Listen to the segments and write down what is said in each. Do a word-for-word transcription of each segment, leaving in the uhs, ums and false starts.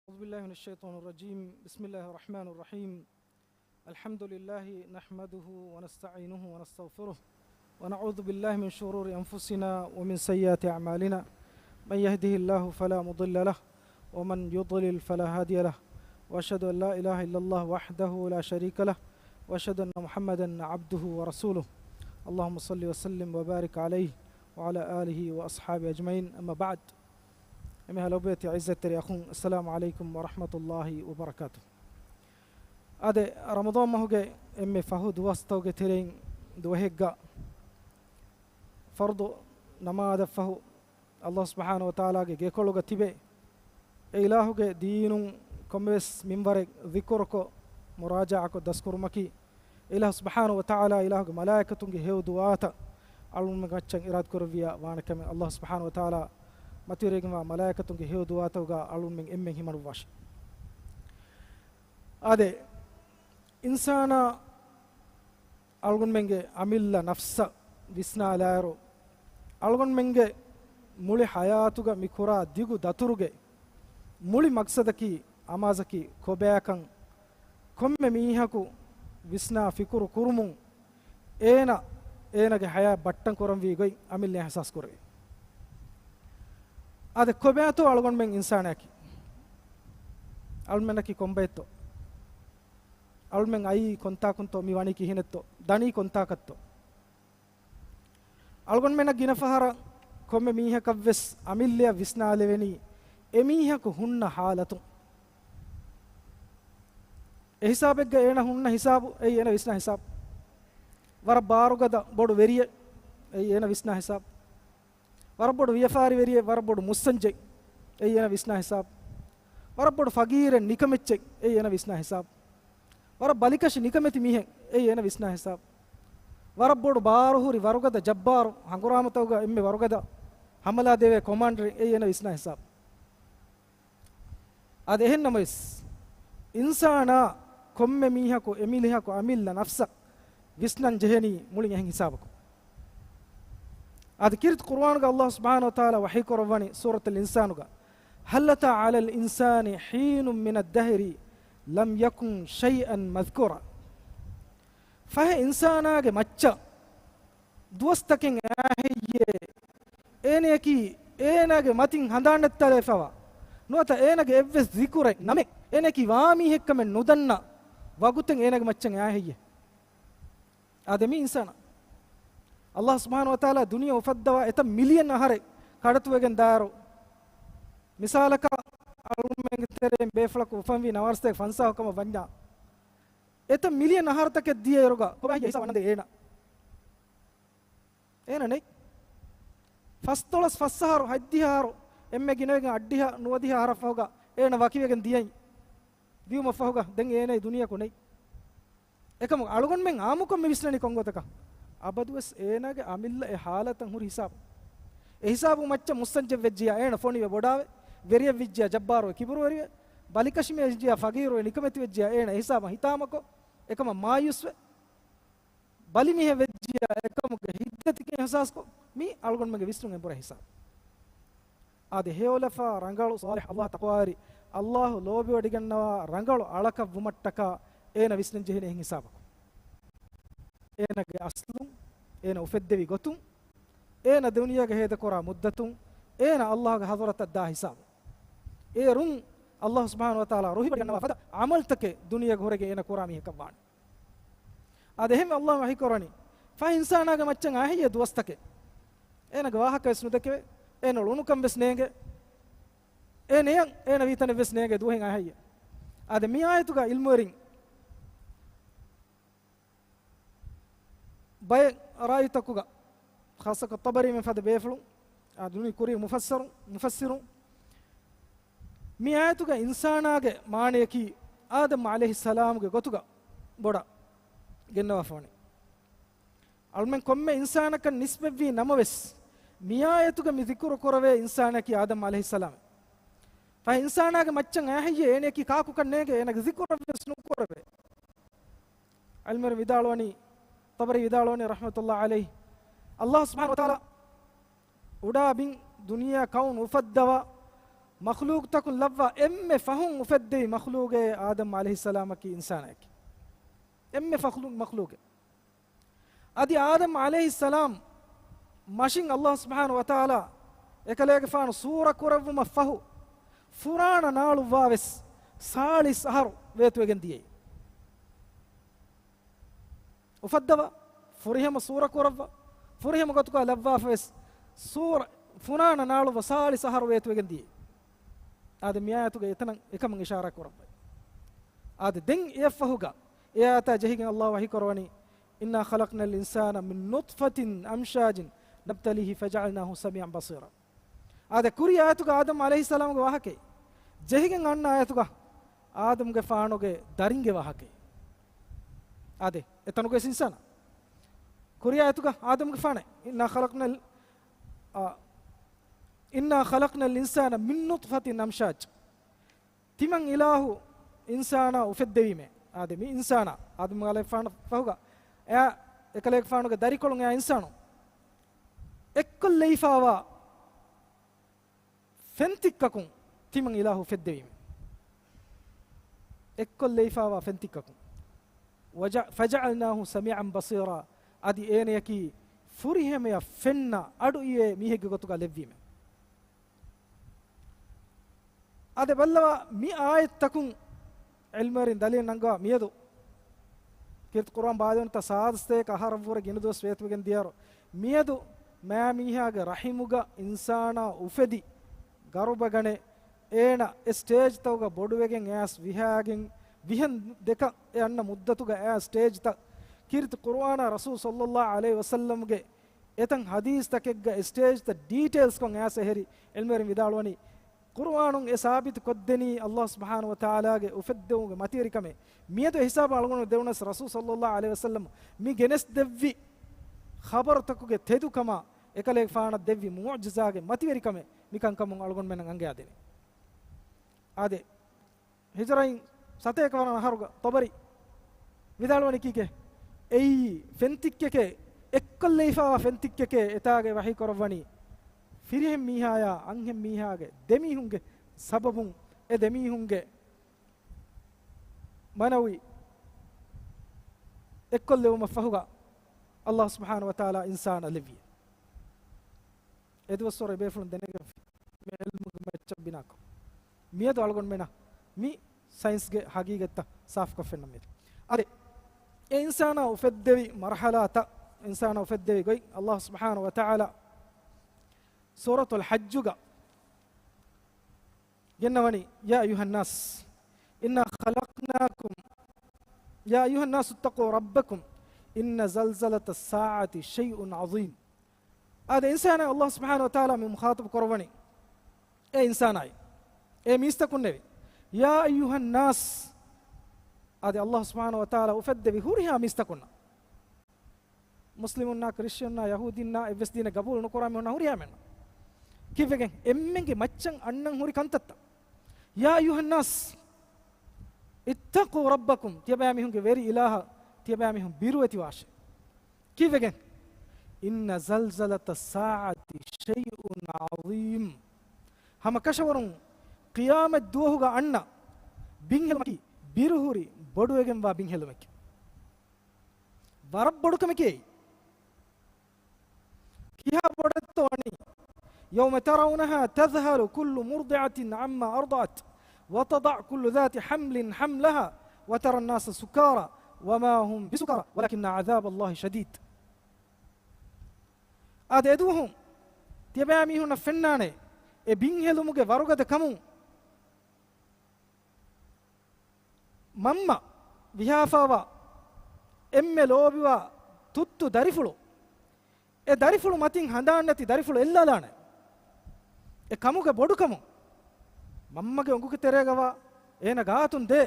أعوذ بالله من الشيطان الرجيم. بسم الله الرحمن الرحيم. الحمد لله نحمده ونستعينه ونستغفره، ونعوذ بالله من شرور أنفسنا ومن سيئات أعمالنا. من يهده الله فلا مضل له، ومن يضلل فلا هادي له، وأشهد أن لا إله إلا الله وحده لا شريك له، وأشهد أن محمدا عبده ورسوله. اللهم صل وسلم وبارك عليه وعلى آله وأصحابه أجمعين. أما بعد. އެންމެހާ ލޮބުވެތި އިއްޒަތްތެރި އަޚުން، އައްސަލާމު ޢަލައިކުމް ވަރަޙްމަތުﷲި ވަބަރަކާތު. އާދެ، ރަމަޟާން މަހުގެ އެންމެ ފަހު ދުވަސްތަކުގެ ތެރެއިން ދުވަހެއްގަ ފަރުޟު ނަމާދަށްފަހު ﷲ ސުބްޙާނަހޫ ވަތަޢާލާގެ ގެކޮޅުގަ ތިބެ، އެ އިލާހުގެ ދީނުން ކޮންމެވެސް މިންވަރެއް ޛިކުރުކޮށް، މުރާޖަޢާކޮށް ދަސްކުރުމަކީ، އެ އިލާހު ސުބްޙާނަހޫ ވަތަޢާލާ އިލާހުގެ މަލާއިކަތުންގެ ހެޔޮ ދުޢާތައް އަޅުގަނޑުމެން މައްޗަށް އިރާދަކުރެއްވިޔާ ވާނެ ކަމެއް ﷲ ސުބްޙާނަހޫ ވަތަޢާލާ މަތިވެރިވެގެންވާ މަލާއިކަތުންގެ ހެޔޮ ދުޢާތަކުގަ އަޅުގަނޑުމެން އެންމެން ހިމަނުއްވާށި. އާދެ، އިންސާނާ އަޅުގަނޑުމެންގެ އަމިއްލަ ނަފްސަށް ވިސްނާލާއިރު، އަޅުގަނޑުމެންގެ މުޅި ޙަޔާތުގަ މި ކުރާ ދިގު ދަތުރުގެ މުޅި މަޤްޞަދަކީ، އަމާޒަކީ ކޮބާކަން ކޮންމެ މީހަކު ވިސްނާ ފިކުރު ކުރުމުން، އޭނަ އޭނަގެ ޙަޔާތް ބައްޓަން ކުރަންވީ ގޮތް އަމިއްލަ އިޙްސާސް ކުރެވޭ. އާދެ، ކޮބާތޯ އަޅުގަނޑުމެން އިންސާނާއަކީ؟ އަޅުމެންނަކީ ކޮންބައެއްތޯ؟ އަޅުމެން އައީ ކޮންތާކުންތޯ؟ މި ވަނީ ކިހިނެއްތޯ؟ ދަނީ ކޮންތާކަށްތޯ؟ އަޅުގަނޑުމެންނަށް ގިނަ ފަހަރަށް ކޮންމެ މީހަކަށްވެސް އަމިއްލައަށް ވިސްނާލެވެނީ އެމީހަކު ހުންނަ ޙާލަތުން. އެ ހިސާބެއްގަ އޭނަ ހުންނަ ހިސާބު އެއީ އޭނަ ވިސްނާ ހިސާބު. ވަރަށް ބާރުގަދަ ބޮޑު ވެރިއެއް އެއީ އޭނަ ވިސްނާ ހިސާބު. ވަރަށް ބޮޑު ވިޔަފާރިވެރިއެއް، ވަރަށް ބޮޑު މުއްސަންޖެއް އެއީ އޭނަ ވިސްނާ ހިސާބު. ވަރަށް ބޮޑު ފަގީރެއް ނިކަމެއްޗެއް އެއީ އޭނަ ވިސްނާ ހިސާބު. ވަރަށް ބަލިކަށި ނިކަމެތި މީހެއް އެއީ އޭނަ ވިސްނާ ހިސާބު. ވަރަށް ބޮޑު ބާރުހުރި ވަރުގަދަ ޖައްބާރު ހަނގުރާމަތަކުގަ އެންމެ ވަރުގަދަ ހަމަލާ ދެވޭ ކޮމާންޑަރެއް އެއީ އޭނަ ވިސްނާ ހިސާބު. އާދެ، އެހެން ނަމަވެސް، އިންސާނާ ކޮންމެ މީހަކު އެމީހަކު އަމިއްލަ ނަފްސަށް ވިސްނަން ޖެހެނީ މުޅިން އެހެން ހިސާބަކުން. އާދެ، ކީރިތި ޤުރުއާނުގަ ﷲ ސުބްޙާނަހޫ ވަތަޢާލާ ވަޙީ ކުރައްވަނީ ސޫރަތުލް އިންސާނުގަ، هل أتى على الإنسان حين من الدهر لم يكن شيئا مذكورا. ފަހެ އިންސާނާގެ މައްޗަށް ދުވަސްތަކެއް އައިހެއްޔޭ، އޭނަޔަކީ އޭނާގެ މަތިން ހަނދާންނައްތަލައިފަވާ، ނުވަތަ އޭނާގެ އެއްވެސް ޛިކުރެއް ނަމެއް، އޭނަޔަކީ ވާ މީހެއްކަމެއް ނުދަންނަ ވަގުތެއް އޭނާގެ މައްޗަށް އައިހެއްޔޭ؟ އާދެ، މީ އިންސާނާ. ﷲ ސުބްޙާނަހޫ ވަތަޢާލާ ދުނިޔެ އުފައްދަވާ އެތައް މިލިއަން އަހަރެއް ކަޑައަތުވެގެން ދާއިރު، މިސާލަކަށް އަޅުގަނޑުމެންގެ ތެރެއިން ބޭފުޅަކު އުފަންވީ ނަވާރަ ސަތޭކަ ފަންސާހު ކަމަށް ވަންޏާ، އެތައް މިލިއަން އަހަރުތަކެއް ދިޔައިރުގަ ކޮބާ ހިސާބަށް ވަންދޭ އޭނަ؟ އޭނަ ނެތް. ފަސްދޮޅަސް ފަސް އަހަރު، ހަތްދިހަ އަހަރު، އެންމެ ގިނަވެގެން އަށްޑިހަ ނުވަދިހަ އަހަރަށްފަހުގަ އޭނަ ވަކިވެގެން ދިޔައި، ދިޔުމަށްފަހުގަ ދެން އޭނަ ދުނިޔެއަކު ނެތް. އެކަމު އަޅުގަނޑުމެން އާއްމުކޮށް މި ވިސްނަނީ ކޮން ގޮތަކަށް؟ އަބަދުވެސް އޭނާގެ އަމިއްލަ އެ ހާލަތަށް ހުރި ހިސާބު. އެ ހިސާބު މައްޗަށް މުއްސަންޖެއް ވެއްޖިޔާ އޭނަ ފޮނިވެ ބޮޑާވެ، ވެރިއެއް ވިއްޖިޔާ ޖައްބާރުވެ ކިބުރުވެރިވެ، ބަލިކަށިމީހެއް ވެއްޖިޔާ ފަގީރުވެ ނިކަމެތި ވެއްޖިޔާ އޭނަ އެ ހިސާބަށް ހިތާމަކޮށް، އެކަމަށް މާޔޫސްވެ، ބަލިމީހެއް ވެއްޖިޔާ އެކަމުގެ ހިތްދަތިކަން އިޙްސާސްކޮށް، މީ އަޅުގަނޑުމެންގެ ވިސްނުން އެނބުރޭ ހިސާބު. އާދެ، ހެޔޮލަފާ ރަނގަޅު ޞާލިޙު ﷲ ތަޤްވާވެރި، ﷲ ލޯބިވޮޑިގަންނަވާ ރަނގަޅު އަޅަކަށް ވުމަށްޓަކާ އޭނަ ވިސްނަން ޖެހޭނެ އެހެން ހިސާބަކުން. އޭނަގެ އަސްލުން، އޭނަ އުފެއްދެވި ގޮތުން، އޭނަ ދުނިޔޭގަ ހޭދަކުރާ މުއްދަތުން، އޭނަ ﷲގެ ޙަޟްރަތަށް ދާ ހިސާބު. އޭރުން ﷲ ސުބްޙާނަހޫ ވަތަޢާލާ ރުހިވޮޑިގަންނަވާ ފަދަ ޢަމަލުތަކެއް ދުނިޔޭގަ ހުރެގެން އޭނަ ކުރާ މީހަކަށް ވާނެ. އާދެ، އެހެންވެ ﷲ ވަޙީކުރަނީ، ފަހެ އިންސާނާގެ މައްޗަށް އައިހެއްޔޭ ދުވަސްތަކެއް؟ އޭނަގެ ވާހަކަވެސް ނުދެކެވޭ، އޭނަ އުޅުނުކަން ވެސް ނޭނގޭ، އޭނަ އެޔަން އޭނަ ވީތަނެއް ވެސް ނޭނގޭ ދުވަހެއް އައިހެއްޔޭ؟ އާދެ، މި އާޔަތުގަ ޢިލްމުވެރިން ބައެއް ރާއިތަކުގަ، ޚާއްޞަކޮށް ޠަބަރީ މި ފަދަ ބޭފުޅުން، އާ، ދުނި ކުރީ މުފައްސަރު-، މުފައްސިރުން، މި އާޔަތުގަ އިންސާނާގެ މާނަޔަކީ އާދަމް ޢަލައިހިއްސަލާމްގެ ގޮތުގަ ބޮޑަށް ގެންނަވާފަވަނީ. އަޅުމެން ކޮންމެ އިންސާނަކަށް ނިސްބަތްވީ ނަމަވެސް، މި އާޔަތުގަ މި ޛިކުރު ކުރެވޭ އިންސާނަކީ އާދަމް ޢަލައިހިއްސަލާމް. ފަހެ އިންސާނާގެ މައްޗަށް އައިހެއްޔޭ އޭނަޔަކީ ކާކުކަން ނޭނގޭ، އޭނަގެ ޛިކުރެއްވެސް ނުކުރެވޭ. ޢިލްމުވެރިން ވިދާޅުވަނީ، ޠަބަރީ ވިދާޅުވަނީ ރަޙްމަތުﷲ ޢަލައިހި، ﷲ ސުބްޙާނަހޫ ވަތަޢާލާ އުޑާ ބިން ދުނިޔެ ކައުން އުފައްދަވާ، މަޚްލޫޤުތަކުން ލައްވާ އެންމެ ފަހުން އުފެއްދެވި މަޚްލޫޤެއް އާދަމް ޢަލައިހިއްސަލާމަކީ އިންސާނާއެކޭ. އެންމެ ފަޚްލު-، މަޚްލޫޤެއް. އަދި އާދަމް ޢަލައިހިއްސަލާމް މަށިން ﷲ ސުބްޙާނަހޫ ވަތަޢާލާ އެކަލޭގެފާނު ސޫރަ ކުރެއްވުމަށް ފަހު، ފުރާނަ ނާޅުއްވާވެސް ސާޅީސް އަހަރު ވޭތުވެގެން ދިޔައީ. އުފައްދަވާ، ފުރިހަމަ ސޫރަ ކުރައްވާ، ފުރިހަމަ ގޮތުގަ ލައްވާފަވެސް ސޫރަ، ފުރާނަ ނާޅުއްވާ ސާޅީސް އަހަރު ވޭތުވެގެން ދިޔައީ. އާދެ، މި އާޔަތުގަ އެތަނަށް އެކަމަށް އިޝާރާ ކުރައްވައި. އާދެ، ދެން އެއަށްފަހުގަ އެ އާޔަތާ ޖެހިގެން ﷲ ވަޙީ ކުރައްވަނީ، إنا خلقنا الإنسان من نطفة أمشاج نبتليه فجعلناه سميعا بصيرا. އާދެ، ކުރީ އާޔަތުގަ އާދަމް ޢަލައިހިއްސަލާމުގެ ވާހަކައެއް. ޖެހިގެން އަންނަ އާޔަތުގަ އާދަމްގެފާނުގެ ދަރިންގެ ވާހަކައެއް. އާދެ، އެތަނުގައި އިންސާނާ. ކުރީ އާޔަތުގަ އާދަމްގެފާނެއް، إنا خلقنا ال-، އާ، إنا خلقنا الإنسان من نطفة أمشاج. ތިމަން އިލާހު އިންސާނާ އުފެއްދެވީމޭ. އާދެ، މި އިންސާނާ، އާދަމް ޢަލައިހިއްސަލާމް ފަހުގަ އެއާ އެކަލޭގެފާނުގެ ދަރިކޮޅުން އެއާ އިންސާނު އެއްކޮށްލެވިފާވާ ފެންތިއްކަކުން ތިމަން އިލާހު އުފެއްދެވީމޭ. އެއްކޮށްލެވިފާވާ ފެންތިއްކަކުން. وجع-، فجعلناه سميعا بصيرا. އަދި އޭނަޔަކީ ފުރިހަމަޔަށް ފެންނަ އަޑުއިވޭ މީހެއްގެ ގޮތުގަ ލެއްވީމޭ. އާދެ، ބައްލަވާ، މި އާޔަތްތަކުން ޢިލްމުވެރިން ދަލީލު ނަންގަވާ މިއަދު ކީރިތި ޤުރުއާން ބާލަންތަ ސާދަސްތޭކަ އަހަރަށްވުރެ ގިނަ ދުވަސް ވޭތުވެގެން ދިޔައިރު، މިއަދު މާމީހާގެ ރަޙިމުގަ އިންސާނާ އުފެދި ގަރުބަގަނެ، އޭނަ އެ ސްޓޭޖްތަކުގަ ބޮޑުވެގެން އައިސް ވިހާގެން ވިހެން ދެކަށް އެ އަންނަ މުއްދަތުގަ އައި ސްޓޭޖްތައް ކީރިތި ޤުރުއާނާ ރަސޫލު ޞައްލައްލާހު ޢަލައިހި ވަސައްލަމްގެ އެތަން ޙަދީޘްތަކެއްގަ އެ ސްޓޭޖްތައް ޑީޓެއިލްސްކޮށް އައިސް އެހެރީ، ޢިލްމުވެރިން ވިދާޅުވަނީ، ޤުރުއާނުން އެ ސާބިތު ކޮށްދެނީ ﷲ ސުބްޙާނަހޫ ވަތަޢާލާގެ އުފެއްދެވުމުގެ މަތިވެރިކަމޭ. މިއަދު އެ ހިސާބަށް އަޅުގަނޑު ދެވުނަސް ރަސޫލު ޞައްލައްލާހު ޢަލައިހި ވަސައްލަމް މި ގެނެސްދެއްވި ޚަބަރުތަކުގެ ތެދުކަމާ، އެކަލޭގެފާނަށް ދެއްވި މުޢުޖިޒާގެ މަތިވެރިކަމެއް މިކަންކަމުން އަޅުގަނޑުމެންނަށް އަނގައިދެނީ. އާދެ، ހިޖުރައިން ސަތޭކަ ވަނަ އަހަރުގަ ޠަބަރީ ވިދާޅުވަނީ ކީކޭ؟ އެއީ ފެންތިއްކެކޭ، އެއްކޮށްލެވިފާވާ ފެންތިއްކެކޭ. އެތާގައި ވަޙީ ކުރައްވަނީ ފިރިހެން މީހާޔާ އަންހެން މީހާގެ ދެމީހުންގެ ސަބަބުން އެ ދެމީހުންގެ މަނަވީ އެއްކޮށްލެވުމަށް ފަހުގަ ﷲ ސުބްޙާނަހޫ ވަތަޢާލާ އިންސާނާ ލެއްވި. އެދުވަސްވަރު އެބޭފުޅުން ދެނެގަތް މި ޢިލްމުގެ މައްޗަށް ބިނާކޮށް، މިއަދު އަޅުގަނޑުމެނަށް މި ސައިންސްގެ ޙަޤީޤަތްތައް ސާފުކޮށް ފެންނަން މިއަދު. އަދި އެ އިންސާނާ އުފެއްދެވި މަރުޙަލާތައް، އިންސާނާ އުފެއްދެވި ގޮތް ﷲ ސުބްޙާނަހޫ ވަތަޢާލާ ސޫރަތުލް ޙައްޖުގަ ގެންނަވަނީ، يا أيها الناس إنا خلقناكم، يا أيها الناس اتقوا ربكم إن زلزلة الساعة شيء عظيم. އާދެ، އިންސާނާ ﷲ ސުބްޙާނަހޫ ވަތަޢާލާ މި މުޚާޠަބު ކުރައްވަނީ އޭ އިންސާނާއި، އޭ މީސްތަކުންނެވި. يا أيها الناس، އާދެ، ﷲ ސުބްޙާނަހޫ ވަތަޢާލާ އުފެއްދެވި ހުރިހާ މީސްތަކުންނަށް، މުސްލިމުންނާ، ކްރިސްޗިއަންނާ، ޔަހޫދީންނާ، އެއްވެސް ދީނެއް ގަބޫލު ނުކުރާ މީހުންނާ ހުރިހާ މީހުންނަށް ކިއްވެގެން އެންމެންގެ މައްޗަށް އަންނަން ހުރި ކަންތައްތައް. يا أيها الناس اتقوا ربكم، ތިޔަބައިމީހުންގެ ވެރި އިލާހަށް ތިޔަބައިމީހުން ބިރުވެތިވާށޭ. ކީއްވެގެން؟ إن زلزلة الساعة شيء عظيم. ހަމަ ކަށަވަރުން ޤިޔާމަތް ދުވަހުގަ އަންނަ ބިންހެލުމަކީ ބިރުހުރި ބޮޑުވެގެންވާ ބިންހެލުމެކޭ. ވަރަށް ބޮޑު ކަމެކޭ. ކިހާ ބޮޑެއްތޯ ވަނީ؟ يوم ترونها تذهل كل مرضعة عما أرضعت وتضع كل ذات حمل حملها وترى الناس سكارى وما هم بسكارى ولكن عذاب الله شديد. އާދެ، އެދުވަހު ތިޔަބައިމީހުންނަށް ފެންނާނެ އެ ބިންހެލުމުގެ ވަރުގަދަ ކަމުން. މަންމަ ވިހާފާވާ އެންމެ ލޯބިވާ ތުއްތު ދަރިފުޅު، އެ ދަރިފުޅު މަތިން ހަނދާންނެތި ދަރިފުޅު އެއްލާލާނެ. އެ ކަމުގެ ބޮޑުކަމުން މަންމަގެ އުނގުގެ ތެރޭގަވާ އޭނަ ގާތުން ދޭ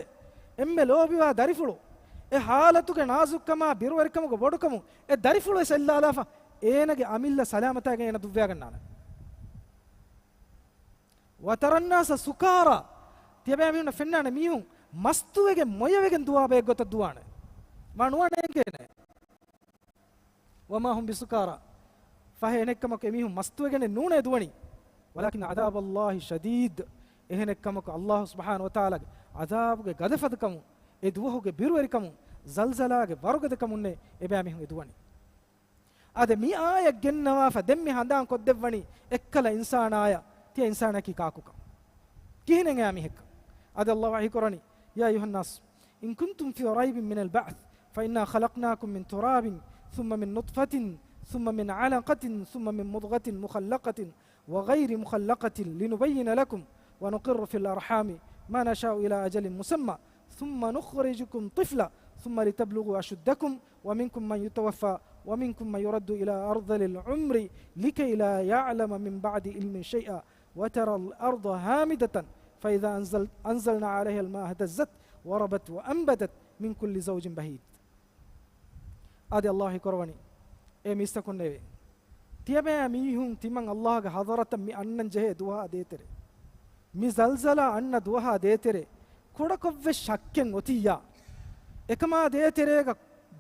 އެންމެ ލޯބިވާ ދަރިފުޅު، އެ ޙާލަތުގެ ނާޒުކްކަމާ ބިރުވެރިކަމުގެ ބޮޑުކަމުން އެ ދަރިފުޅު ވެސް އެއްލާލާފަ، އޭނަގެ އަމިއްލަ ސަލާމަތާގެ އޭނަ ދުއްވައިގަންނާނެ. وترى الناس سكارى، ތިޔަބައިމީހުންނަށް ފެންނާނެ މީހުން މަސްތުވެގެން މޮޔަވެގެން ދުވާ ބައެއްގޮތަށް ދުވާނެ. މާ ނުވާނެ އެނގޭނެ. وما هم بسكارى، ފަހެ އެނެއްކަމަކު އެމީހުން މަސްތުވެގެނެއް ނޫނޭ ދުވަނީ. ولكن عذاب الله شديد، އެހެނެއްކަމަކު، ﷲ ސުބްޙާނަހޫ ވަތަޢާލާގެ ޢަޛާބުގެ ގަދަފަދަކަމުން، އެ ދުވަހުގެ ބިރުވެރިކަމުން، ޒަލްޒަލާގެ ވަރުގަދަކަމުންނޭ އެބައިމީހުން އެ ދުވަނީ. އާދެ، މި އާޔަތް ގެންނަވާފަ ދެން މި ހަނދާން ކޮށްދެއްވަނީ އެއްކަލަ އިންސާނާޔަށް، ތިޔަ އިންސާނަކީ ކާކުކަން. ކިހިނެއް އެއާ މީހެއްކަން؟ އާދެ، ﷲ ވަޙީ ކުރަނީ، يا أيها الناس إن كنتم في ريب من البعث فإنا خلقناكم من تراب ثم من نطفة ثم من علقة ثم من مضغة مخلقة وغير مخلقة لنبين لكم ونقر في الأرحام ما نشاء إلى أجل مسمى ثم نخرجكم طفلا ثم لتبلغوا أشدكم ومنكم من يتوفى ومنكم من يرد إلى أرذل العمر لكي لا يعلم من بعد علم شيئا وترى الأرض هامدة فإذا أنزل أنزلنا عليها الماء اهتزت وربت وأنبتت من كل زوج بهيج. އާދެ، ﷲ ވަޙީ ކުރައްވަނީ، އޭ މީސްތަކުންނޭވެ! ތިޔަބައިމީހުން ތިމަން ﷲގެ ޙަޟްރަތަށް މި އަންނަން ޖެހޭ ދުވަހާ ދޭތެރޭ، މި ޒަލްޒަލާ އަންނަ ދުވަހާ ދޭތެރޭ، ކުޑަކޮށްވެސް ޝައްކެއް އޮތިއްޔާ، އެކަމާ ދޭތެރޭގަ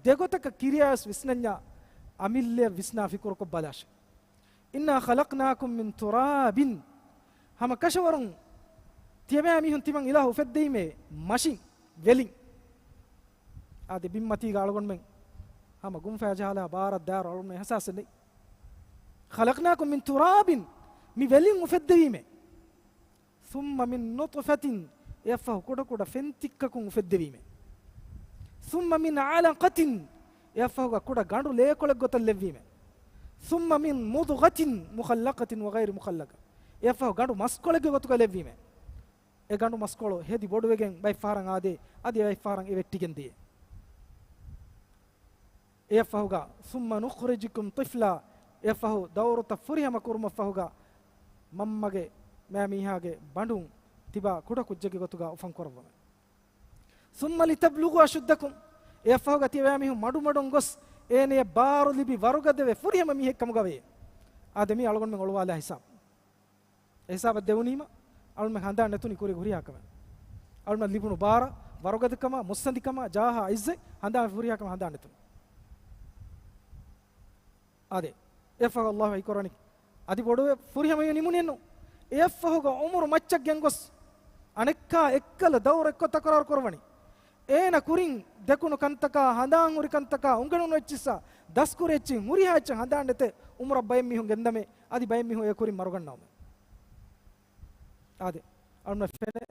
ދެގޮތަކަށް ކިރިޔާވެސް ވިސްނަންޏާ، އަމިއްލައަށް ވިސްނާ ފިކުރުކޮށް ބަލާށެ. إنا خلقناكم من تراب. ހަމަ ކަށަވަރުން ތިޔަބައިމީހުން ތިމަން އިލާހު އުފެއްދެވީމޭ މަށިން، ވެލިން. އާދެ، ބިންމަތީގަ އަޅުގަނޑުމެން ހަމަ ގުންފަޔާ ޖަހާލާ ބާރަށް ދާއިރު އަޅުގަނޑުމެން އިޙްސާސެއް ނެތް. خلقناكم من تراب، މި ވެލިން އުފެއްދެވީމޭ. ثم من نطفة، އެއަށްފަހު ކުޑަކުޑަ ފެންތިއްކަކުން އުފެއްދެވީމޭ. ثم من علقة، އެއަށްފަހުގަ ކުޑަ ގަނޑު ލޭކޮޅެއް ގޮތަށް ލެއްވީމޭ. ثم من مضغة مخلقة وغير مخلقة، އެއަށްފަހު ގަނޑު މަސްކޮޅެއްގެ ގޮތުގަ ލެއްވީމޭ. އެ ގަނޑު މަސްކޮޅު ހެދި ބޮޑުވެގެން ބައެއް ފަހަރަށް އާދޭ، އަދި ބައެއް ފަހަރަށް އެ ވެއްޓިގެން ދިޔަ. އެއަށްފަހުގަ ثم نخرجكم طفلا، އެއަށްފަހު ދައުރުތައް ފުރިހަމަ ކުރުމަށްފަހުގަ މަންމަގެ މައިމީހާގެ ބަނޑުން ތިބާ ކުޑަ ކުއްޖެއްގެ ގޮތުގަ އުފަން ކުރައްވަމެ. ثم لتبلغوا أشدكم، އެއަށްފަހުގަ ތިޔަބައިމީހުން މަޑުމަޑުން ގޮސް އޭނަޔަށް ބާރު ލިބި ވަރުގަދަވެ ފުރިހަމަ މީހެއް ކަމުގަ ވެޔޭ. އާދެ، މީ އަޅުގަނޑުމެން އޮޅުވާލާ ހިސާބު. އެ ހިސާބަށް ދެވުނީމަ، އަޅުމެން ހަނދާން ނެތުނީ ކުރި ހުރިހާ ކަމެއް. އަޅުމެން ލިބުނު ބާރަށް، ވަރުގަދަކަމާ، މުއްސަނދިކަމާ، ޖާހާ އިއްޒަތް، ހަނދާން ފުރިހާ ކަމެއް ހަނދާން ނެތުނީ. އާދެ، އެއަށްފަހު ﷲ ވަޙީ ކުރަނީ، އަދި ބޮޑުވެ ފުރިހަމަވެ ނިމުނީއެއްނު. އެއަށްފަހުގަ އުމުރު މައްޗަށް ގެންގޮސް، އަނެއްކާ އެއްކަލަ ދައުރެއްކޮށް ތަކުރާރު ކުރައްވަނީ. އޭނަ ކުރިން ދެކުނު ކަންތަކާ، ހަނދާން ހުރި ކަންތަކާ، އުނގެނުނު އެއްޗިއްސާ، ދަސްކުރި އެއްޗިން ހުރިހާ އެއްޗެއް ހަނދާން ނެތޭ، އުމުރަށް ބައެއް މީހުން ގެންދަމޭ، އަދި ބައެއް މީހުން އެ ކުރިން މަރުގަންނަވަމޭ. އާދެ، އަޅުންނަށް ފެނޭ،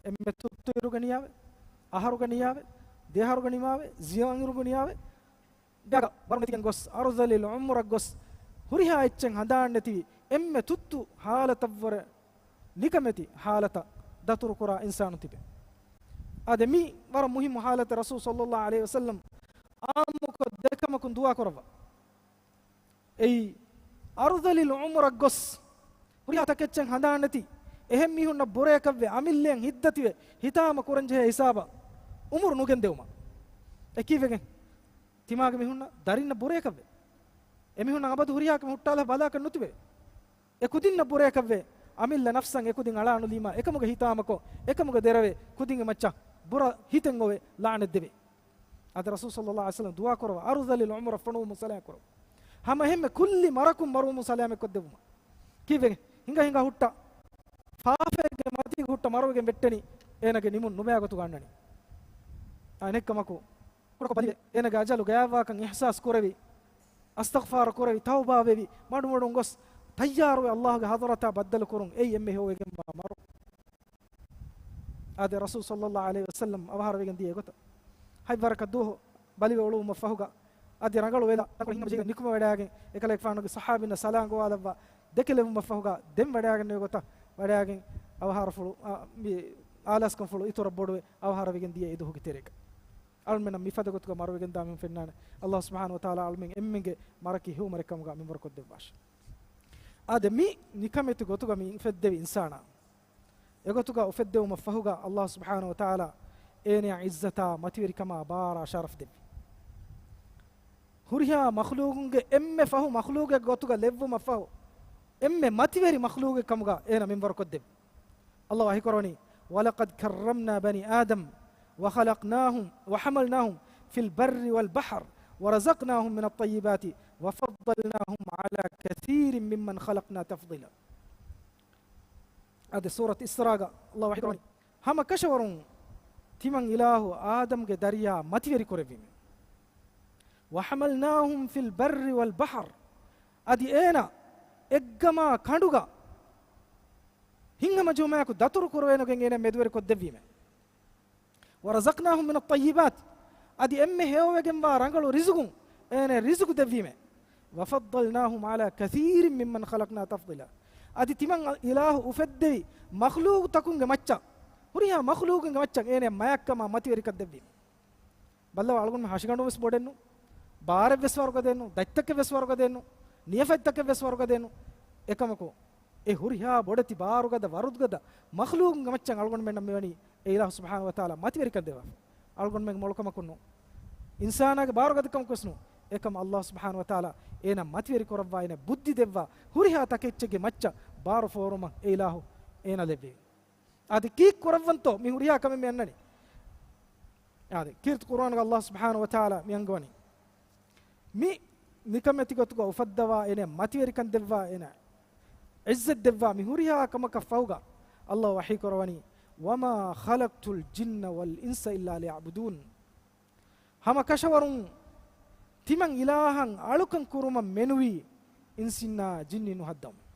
އެންމެ ތުއްތު އިރުގަ ނިޔާވެ، އަހަރުގަ ނިޔާވެ، ދެއަހަރުގަ ނިމާވެ، ޒިޔަ އިރުގަ ނިޔާވެ، ގާގަ ވަރު ނެތިގެން ގޮސް، އަރުޒަލިލް އުމުރަށް ގޮސް، ހުރިހާ އެއްޗެއް ހަނދާން ނެތިވި، އެންމެ ތުއްތު ހާލަތަށްވުރެ ނިކަމެތި ހާލަތަށް ދަތުރުކުރާ އިންސާނުން ތިބެ. އާދެ، މީ ވަރަށް މުހިއްމު ހާލަތެއް. ރަސޫލު ޞައްލައްލާހު ޢަލައިހި ވަސައްލަމް ޢާއްމުކޮށް ދެކަމަކުން ދުޢާ ކުރައްވާ. އެއީ، އަރުޒަލިލް އުމުރަށް ގޮސް، ހުރިހާ ތަކެއްޗެއް ހަނދާން ނެތި، އެހެން މީހުންނަށް ބުރަޔަކަށްވެ، އަމިއްލައަށް ހިތްދަތިވެ، ހިތާމަ ކުރަންޖެހޭ ހިސާބަށް އުމުރު ނުގެންދެވުމަށް. އެކީވެގެން، ތިމާގެ މީހުންނަށް ދަރިންނަށް ބުރަޔަކަށްވެ، އެމީހުންނަށް އަބަދު ހުރިހާ ކަމެއް ހުއްޓާލާ ބަލާކަށް ނުތިބެވެ. އެ ކުދިންނަށް ބުރަޔަކަށްވެ، އަމިއްލަ ނަފްސަށް އެކުދިން އަޅާނުލީމާ، އެކަމުގެ ހިތާމަކޮށް، އެކަމުގެ ދެރަވެ، ކުދިންގެ މައްޗަށް ބުރަ ހިތެއް އޮވެ ލަޢުނަތް ދެވޭ. އަދި ރަސޫލު ޞައްލައްލާހު ޢަލައިހި ވަސައްލަމް ދުޢާ ކުރައްވާ، އަރުޒަލިލް ޢުމުރަށް ފޮނުވުމުން ސަލާމް ކުރައްވާ. ހަމަ އެހެންމެ ކުއްލި މަރަކުން މަރުވުމުން ސަލާމަތް ކޮށްދެއްވުމަށް. ކީއްވެގެން؟ ހިނގާ ހިނގާ ހުއްޓާ، ފާފައެއްގެ މަތީގަ ހުއްޓާ މަރުވެގެން ވެއްޓެނީ، އޭނަގެ ނިމުން ނުބައި ގޮތުގަ އަންނަނީ. އަނެއްކަމަކު، ކުޑަކޮށް ބަލިވެ، އޭނަގެ އަޖަލު ގާތްވާކަން އިޙްސާސް ކުރެވި، އަސްތަޣްފާރު ކުރެވި، ތައުބާވެވި، މަޑުމަޑުން ގޮސް، ތައްޔާރުވެ ﷲގެ ޙަޟްރަތާ ބައްދަލު ކުރުން. އެއީ އެންމެ ހެޔޮވެގެންވާ މަރު. އާދެ، ރަސޫލު ޞައްލައްލާހު ޢަލައިހި ވަސައްލަމް އަވަހާރަވެގެން ދިޔަ އެގޮތަށް، ހަތްވަރަކަށް ދުވަހު ބަލިވެ އުޅުވުމަށް ފަހުގަ، އަދި ރަނގަޅު ވެލާ، ރަނގަޅު ހިނގަމަޖެހިގެން ނިކުމެވަޑައިގެން، އެކަލޭގެފާނުގެ ޞަޙާބީންނަށް ސަލާމް ގޮވާލައްވާ، ދެކެލެވުމަށް ފަހުގަ، ދެން ވަޑައިގެންނެވި ގޮތަށް ވަޑައިގެން، އަވަހާރަފުޅު، އާ، މި އާލާސްކަންފުޅު އިތުރަށް ބޮޑުވެ، އަވަހާރަވެގެން ދިޔަ އެ ދުވަހުގެ ތެރޭގަ. އަޅުމެންނަށް މިފަދަ ގޮތުގަ މަރުވެގެންދާ މި ފެންނާނެ. ﷲ ސުބްޙާނަހޫ ވަތަޢާލާ އަޅުމެން އެންމެންގެ މަރަކީ ހެޔޮ މަރެއްކަމުގަ މިންވަރުކޮށްދެއްވާށި. އާދެ، މި ނިކަމެތި ގޮތުގަ މި އުފެއްދެވި އިންސާނާ އެގޮތުގަ އުފެއްދެވުމަށް ފަހުގަ، ﷲ ސުބްޙާނަހޫ ވަތަޢާލާ އޭނަޔަށް ޢިއްޒަތާ، މަތިވެރިކަމާ، ބާރާ، ޝަރަފް ދެއްވި. ހުރިހާ މަޚްލޫޤުންގެ އެންމެ ފަހު މަޚްލޫޤެއް ގޮތުގަ ލެއްވުމަށް ފަހު، އެންމެ މަތިވެރި މަޚްލޫޤެއް ކަމުގަ އޭނަ މިންވަރުކޮށްދެއްވި. ﷲ ވަޙީކުރަވަނީ، وَلَقَدْ كَرَّمْنَا بَنِي آدَمَ وَخَلَقْنَاهُمْ وَحَمَلْنَاهُمْ فِي الْبَرِّ وَالْبَحْرِ وَرَزَقْنَاهُمْ مِنَ الطَّيِّبَاتِ وَفَضَّلْنَاهُمْ عَلَىٰ كَثِيرٍ مِّمَّنْ خَلَقْنَا تَفْضِيلًا. އާދެ، ސޫރަތު އިސްރާގަ ﷲ ވަޙީ ކުރަނީ، ހަމަ ކަށަވަރުން ތިމަން އިލާހު އާދަމްގެ ދަރިޔާ މަތިވެރި ކުރެއްވީމެ. وحملناهم في البر والبحر. އަދި އޭނާ އެއްގަމާ ކަނޑުގަ ހިތްހަމަޖެހުމާއެކު ދަތުރު ކުރެވޭނެގެން އޭނާ މެދުވެރި ކޮށްދެއްވީމެ. ورزقناهم من الطيبات. އަދި އެންމެ ހެޔޮވެގެންވާ ރަނގަޅު ރިޒުގުން އޭނާ ރިޒުގު ދެއްވީމެ. وفضلناهم على كثير ممن خلقنا تفضيلا. އަދި ތިމަން އިލާހު އުފެއްދެވި މަޚްލޫގުތަކުންގެ މައްޗަށް، ހުރިހާ މަޚްލޫގުންގެ މައްޗަށް އޭނާ މަޔަށްކަމާ މަތިވެރިކަން ދެއްވީމެ. ބައްލަވާ، އަޅުގަނޑުމެން ހަށިގަނޑުން ވެސް ބޮޑެއްނު، ބާރެއް ވެސް ވަރުގަދައެއްނު، ދަތްތަކެއް ވެސް ވަރުގަދައެއްނު، ނިޔަފަތްތަކެއް ވެސް ވަރުގަދައެއްނު. އެކަމަކު، އެ ހުރިހާ ބޮޑެތި ބާރުގަދަ ވަރުގަދަ މަޚްލޫގުންގެ މައްޗަށް އަޅުގަނޑުމެންނަށް މިވަނީ އެ އިލާހު ސުބްޙާނަހު ވަތަޢާލާ މަތިވެރިކަން ދެއްވާފަ. އަޅުގަނޑުމެން މޮޅުކަމަކުން ނޫން، އިންސާނާގެ ބާރުގަދަކަމަކު ވެސް ނޫން. އެކަމަށް އަލްލާހު ސުބްޙާނަހު ވަތަޢާލާ އޭނާ މަތިވެރި ކުރައްވާ، އޭނާ ބުއްދި ދެއްވާ، ހުރިހާ ތަކެއްޗެއްގެ މައްޗަށް ބާރު ފޯރުމަށް އެ އިލާހު އޭނާ ލެއްވެވި. އާދެ، ކީއް ކުރައްވަންތޯ މި ހުރިހާ ކަމެއް މި އަންނަނީ؟ އާދެ، ކީރިތި ޤުރުއާނުގަ އަލްލާހު ސުބްޙާނަހު ވަތަޢާލާ މި އަންގަވަނީ، މި ނިކަމެތި ގޮތުގަ އުފައްދަވާ، އޭނާ މަތިވެރިކަން ދެއްވާ، އޭނާ ޢިއްޒަތް ދެއްވާ މި ހުރިހާ ކަމަކަށް ފަހުގަ އަލްލާހު ވަޙީ ކުރަވަނީ، وما خلقت الجن والإنس إلا ليعبدون. ހަމަ ކަށަވަރުން ތިމަން އިލާހަށް އަޅުކަން ކުރުމަށް މެނުވީ އިންސިންނާ ޖިންނިން ނުހައްދަވަމުން.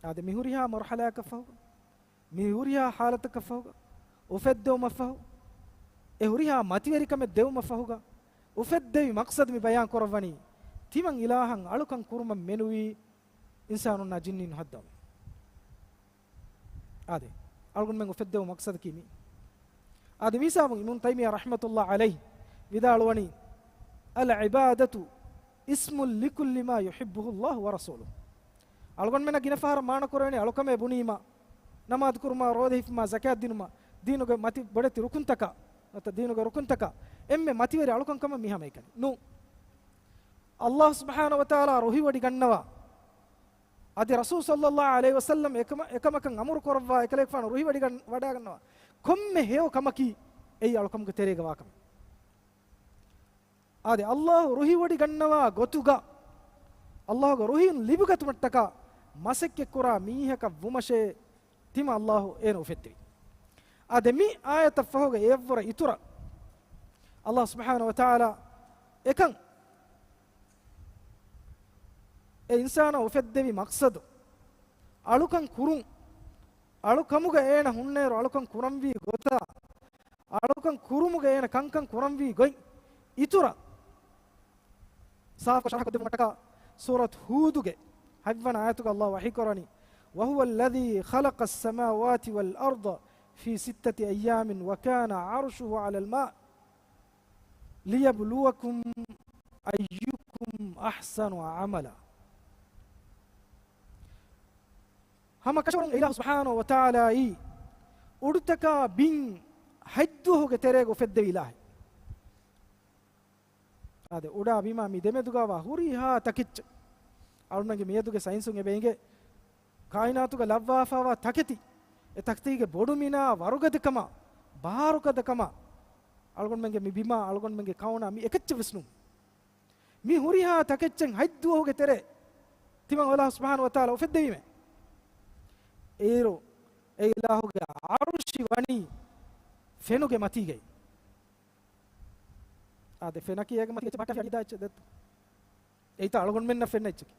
އާދެ، މި ހުރިހާ މަރުޙަލާއަކަށް ފަހުގަ، މި ހުރިހާ ޙާލަތަކަށް ފަހުގަ، އުފެއްދެވުމަށް ފަހު، އެ ހުރިހާ މަތިވެރިކަމެއް ދެވުމަށް ފަހުގަ، އުފެއްދެވި މަޤްޞަދު މި ބަޔާން ކުރައްވަނީ، ތިމަން އިލާހަށް އަޅުކަން ކުރުމަށް މެނުވީ އިންސާނުންނާ ޖިންނިން ނުހައްދަވަމުން. އާދެ، އަޅުގަނޑުމެން އުފެއްދެވުމުގެ މަޤްޞަދަކީ މީ. އާދެ، މިހިސާބުން އިބްނު ތައިމިއްޔާ ރަޙްމަތުﷲ ޢަލައިހި ވިދާޅުވަނީ، العبادة اسم لكل ما يحبه الله ورسوله. އަޅުގަނޑުމެންނަށް ގިނަ ފަހަރަށް މާނަ ކުރެވެނީ އަޅުކަމެއް ބުނީމަ، ނަމާދު ކުރުމާ، ރޯދަ ހިފުމާ، ޒަކާތް ދިނުމާ، ދީނުގެ މަތި ބޮޑެތި ރުކުންތަކާ، ނުވަތަ ދީނުގެ ރުކުންތަކާ އެންމެ މަތިވެރި އަޅުކަން ކަމަށް މި ހަމައެކަނި. ނޫން. އަލްލާހު ސުބްޙާނަހު ވަތަޢާލާ ރުހިވޮޑިގަންނަވާ، އަދި ރަސޫލު ޞައްލައްލާހު ޢަލައިހި ވަސައްލަމް އެކަމަ-، އެކަމަކަށް އަމުރު ކުރައްވާ، އެކަލޭގެފާނު ރުހިވޮޑިގަން-، ވަޑައިގަންނަވާ ކޮންމެ ހެޔޮ ކަމަކީ އެއީ އަޅުކަމުގެ ތެރޭގަ ވާ ކަމެއް. އާދެ، އަލްލާހު ރުހިވޮޑިގަންނަވާ ގޮތުގަ، އަލްލާހުގެ ރުހިން ލިބިގަތުމަށްޓަކާ މަސައްކަތްކުރާ މީހަކަށް ވުމަށޭ ތިމަން އަލްލާހު އޭނަ އުފެއްދެވި. އާދެ، މި އާޔަތަށް ފަހުގަ އެއަށްވުރެ އިތުރަށް އަލްލާހު ސުބްޙާނަހު ވަތަޢާލާ އެކަން އެ އިންސާނާ އުފެއްދެވި މަޤްޞަދު، އަޅުކަން ކުރުން، އަޅުކަމުގަ އޭނަ ހުންނޭރު އަޅުކަން ކުރަންވީ ގޮތާ، އަޅުކަން ކުރުމުގަ އޭނަ ކަންކަން ކުރަންވީ ގޮތް އިތުރަށް ސާފުކޮށް ޝަރަޙަކޮށްދެއްވުމަށްޓަކާ، ސޫރަތު ހޫދުގެ ހަތްވަނަ އާޔަތުގަ އަލްލާހު ވަޙީ ކުރަނީ، وهو الذي خلق السماوات والأرض في ستة أيام وكان عرشه على الماء ليبلوكم أيكم أحسن عملا. ހަމަ ކަށަވަރުން އެ އިލާހު ސުބްޙާނަހު ވަތަޢާލާއީ އުޑުތަކާ ބިން ހަތްދުވަހުގެ ތެރޭގަ އުފެއްދެވި އިލާހެއް. އާދެ، އުޑާ ބިމާ މި ދެމެދުގަވާ ހުރިހާ ތަކެއްޗެއް، އަޅުގަނޑުގެ މިއަދުގެ ސައިންސުން އެބަ އިނގޭ، ކާއިނާތުގަ ލައްވާފައިވާ ތަކެތި، އެ ތަކެތީގެ ބޮޑުމިނާ، ވަރުގަދަކަމާ، ބާރުގަދަކަމާ، އަޅުގަނޑުމެންގެ މި ބިމާ، އަޅުގަނޑުމެންގެ ކައުނާ މި އެކައްޗެއް ވެސް ނޫން. މި ހުރިހާ ތަކެއްޗެއް ހަތްދުވަހުގެ ތެރޭ ތިމަން އަލްލާހު ސުބްޙާނަހު ވަތަޢާލާ އުފެއްދެވީމެ. އޭރު އެ އިލާހުގެ ޢަރުޝި ވަނީ ފެނުގެ މަތީގައި. އާދެ، ފެނަކީ އޭގެ މަތީގައި ބަހައްޓާފި އަޑި ދާ އެއްޗެއް ދެއްތޯ؟ އެއީތާ އަޅުގަނޑުމެންނަށް ފެންނަ އެއްޗެކޭ.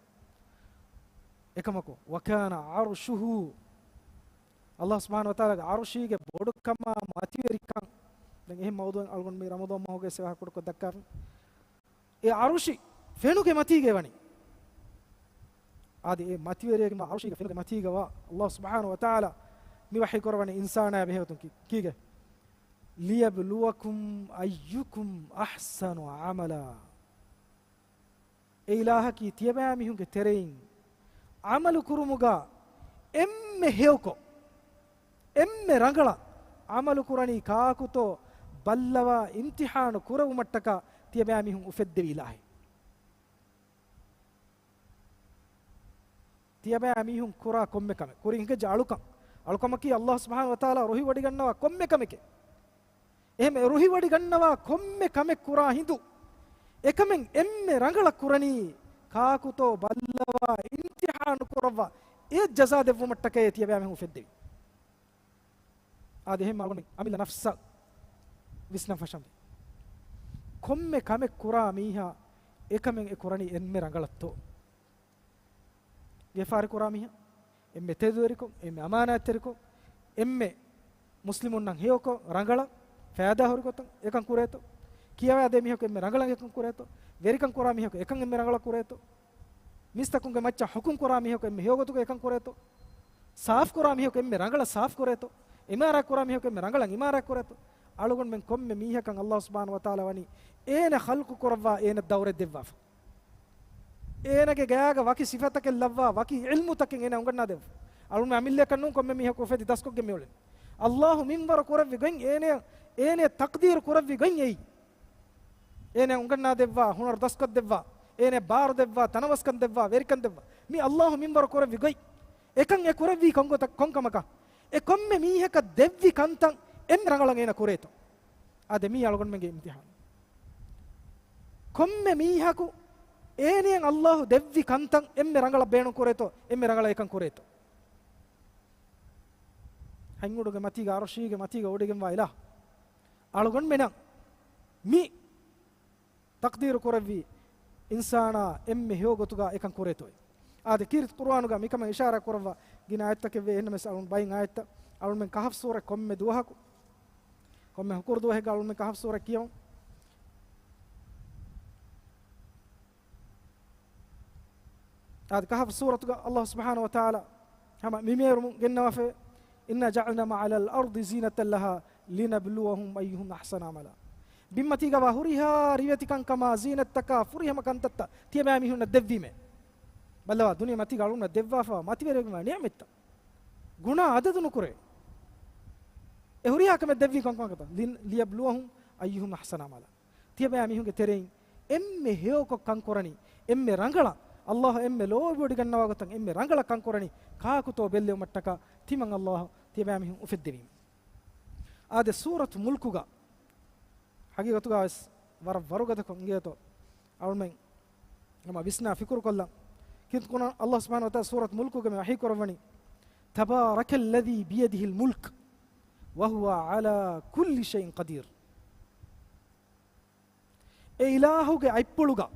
އެކަމަކު، وكان عرشه، އަލްލާހު ސުބްޙާނަހު ވަތަޢާލާގެ ޢަރުޝީގެ ބޮޑުކަމާ މަތިވެރިކަން. ދެން އެހެން މައުޟޫޢެއް އަޅުގަނޑު މި ރަމަޟާން މަހުގައި ސިފަ ކުޑަކޮށް ދައްކާފި. އެ ޢަރުޝި ފެނުގެ މަތީގައި ވަނީ. އާދެ، އެ މަތިވެރިޔާގެ ޢަރުޝީގެ ފެނުގެ މަތީގަވާ އަލްލާހު ސުބްޙާނަހު ވަތަޢާލާ މި ވަޙީ ކުރަވަނީ އިންސާނާ ބެހޭގޮތުން ކީ-، ކީގެ؟ ليبلوكم أيكم أحسن عملا. އެ އިލާހަކީ ތިޔަބައިމީހުންގެ ތެރެއިން ޢަމަލު ކުރުމުގަ އެންމެ ހެޔޮކޮށް، އެންމެ ރަނގަޅަށް ޢަމަލު ކުރަނީ ކާކުތޯ ބައްލަވާ އިމްތިޙާނު ކުރެވުމަށްޓަކާ ތިޔަބައިމީހުން އުފެއްދެވި އިލާހެއް. ތިޔަބައިމީހުން ކުރާ ކޮންމެ ކަމެއް، ކުރިން ހިނގައްޖެ އަޅުކަން، އަޅުކަމަކީ އަލްލާހު ސުބްޙާނަހު ވަތަޢާލާ ރުހިވޮޑިގަންނަވާ ކޮންމެ ކަމެކޭ. އެހެން ރުހިވޮޑިގަންނަވާ ކޮންމެ ކަމެއް ކުރާ ހިނދު، އެކަމެއް އެންމެ ރަނގަޅަށް ކުރަނީ ކާކުތޯ ބައްލަވާ އިމްތިޙާނު ކުރައްވާ އެ ޖަޒާ ދެއްވުމަށްޓަކައޭ ތިޔަބައިމީހުން އުފެއްދެވީ. އާދެ، އެހެން އަޅުގަނޑު އަމިއްލަ ނަފްސަށް ވިސްނަން ފަށަންވީ. ކޮންމެ ކަމެއް ކުރާ މީހާ އެކަމެއް އެ ކުރަނީ އެންމެ ރަނގަޅަށްތޯ؟ ވިޔަފާރި ކުރާ މީހާ އެންމެ ތެދުވެރިކޮށް، އެންމެ އަމާނާތްތެރިކޮށް، އެންމެ މުސްލިމުންނަށް ހެޔޮކޮށް ރަނގަޅަށް ފައިދާ ހުރި ގޮތަށް އެކަން ކުރޭތޯ؟ ކިޔަވާދޭ މީހަކު އެންމެ ރަނގަޅަށް އެކަން ކުރޭތޯ؟ ވެރިކަން ކުރާ މީހަކު އެކަން އެންމެ ރަނގަޅަށް ކުރޭތޯ؟ މީސްތަކުންގެ މައްޗަށް ހުކުމް ކުރާ މީހަކު އެންމެ ހެޔޮގޮތުގަ އެކަން ކުރޭތޯ؟ ސާފް ކުރާ މީހަކު އެންމެ ރަނގަޅަށް ސާފް ކުރޭތޯ؟ އިމާރާތް ކުރާ މީހަކު އެންމެ ރަނގަޅަށް އިމާރާތް ކުރޭތޯ؟ އަޅުގަނޑުމެން ކޮންމެ މީހަކަށް އައްލާހު ސުބްޙާނަހު ވަތަޢާލާ ވަނީ އޭނަ ޚަލްޤު ކުރައްވާ އޭނަ ދައުރެއް ދެއްވާފަ. އޭނަގެ ގާގަ ވަކި ސިފަތަކެއް ލައްވާ، ވަކި ޢިލްމުތަކެއް އޭނަ އުނގަންނާ ދެއްވާ. އަޅުގަނޑު އަމިއްލައަކަށް ނޫން ކޮންމެ މީހަކު އުފެދި ދަސްކޮށްގެން މިއުޅެނީ. އައްލާހު މިންވަރު ކުރެއްވި ގޮތް އޭނަ، އޭނަ ތަޤްދީރު ކުރެއްވި ގޮތް އެއީ. އޭނަ އުނގަންނާ ދެއްވާ، ހުނަރު ދަސްކޮށް ދެއްވާ، އޭނަ ބާރު ދެއްވާ، ތަނަވަސްކަން ދެއްވާ، ވެރިކަން ދެއްވާ. މި އައްލާހު މިންވަރު ކުރެއްވި ގޮތް. އެކަން އެ ކުރެއްވީ ކޮންގޮތަށް، ކޮންކަމަކަށް؟ އެ ކޮންމެ މީހަކަށް ދެއްވި ކަންތައް އެންމެ ރަނގަޅަށް އޭނަ ކުރޭތޯ؟ އާދެ، މީ އަޅުގަނޑުމެންގެ އިމްތިޙާނު. ކޮންމެ މީހަކު އޭނައަށް އައްލާހު ދެއްވި ކަންތައް އެންމެ ރަނގަޅަށް ބޭނުން ކުރޭތޯ، އެންމެ ރަނގަޅަށް އެކަން ކުރޭތޯ؟ ހަތް އުޑުގެ މަތީގަ، ޢަރުޝީގެ މަތީގަ އުޑިގެންވާ އިލާހު. އަޅުގަނޑުމެނަށް މި ތަޤްދީރު ކުރެއްވީ އިންސާނާ އެންމެ ހެޔޮ ގޮތުގަ އެކަން ކުރޭތޯއޭ. އާދެ، ކީރިތި ޤުރުއާނުގަ މިކަމަށް އިޝާރާތް ކުރައްވާ ގިނަ އާޔަތްތަކެއް ވޭ. އެހެންނަމަވެސް އަޅުން ބައިން އާޔަތްތައް، އަޅުމެން ކަހަފް ސޫރަ ކޮންމެ ދުވަހަކު، ކޮންމެ ހުކުރު ދުވަހެއްގަ އަޅުމެން ކަހަފް ސޫރަ ކިޔަމު. އާދެ، ކަހަފް ސޫރަތުގަ އައްލާހު ސުބްޙާނަހު ވަތަޢާލާ ހަމަ މި މޭރުމުން ގެންނަވާފައި، إنا جعلنا ما على الأرض زينة لها لنبلوهم أيهم أحسن عملا. ބިންމަތީގަވާ ހުރިހާ ރިވެތިކަންކަމާ ޒީނަތްތަކާ ފުރިހަމަ ކަންތައްތައް ތިޔަބައިމީހުންނަށް ދެއްވީމޭ. ބައްލަވާ، ދުނިޔެމަތީގަ އަޅުންނަށް ދެއްވާފަވާ މަތިވެރިވެގެންވާ ނިޢުމަތްތައް، ގުނާ އަދަދު ނުކުރޭ. އެ ހުރިހާ ކަމެއް ދެއްވީ ކޮންކަމަކަށްތަ؟ لن-، ليبلوهم أيهم أحسن عملا. ތިޔަބައިމީހުންގެ ތެރެއިން އެންމެ ހެޔޮކޮށް ކަންކުރަނީ، އެންމެ ރަނގަޅަށް، އައްލާހު އެންމެ ލޯބިވޮޑިގަންނަވާ ގޮތަށް އެންމެ ރަނގަޅަށް ކަންކުރަނީ ކާކުތޯ ބެއްލެވުމަށްޓަކާ ތިމަން އައްލާހު ތިޔަބައިމީހުން އުފެއްދެވީމެ. އާދެ، ސޫރަތު މުލްކުގަ ހަގީގަތުގަ ވެސް ވަރަށް ވަރުގަދަކޮށް އިނގޭތޯ އަޅުމެން ހަމަ ވިސްނާ ފިކުރުކޮށްލަން. ކީރިތި ޤުރުއާން އައްލާހު ސުބްޙާނަހު ވަތަޢާލާ ސޫރަތު މުލްކުގަ މި ވަޙީ ކުރައްވަނީ، تبارك الذي بيده الملك وهو على كل شيء قدير. އެ އިލާހުގެ އަތްޕުޅުގަ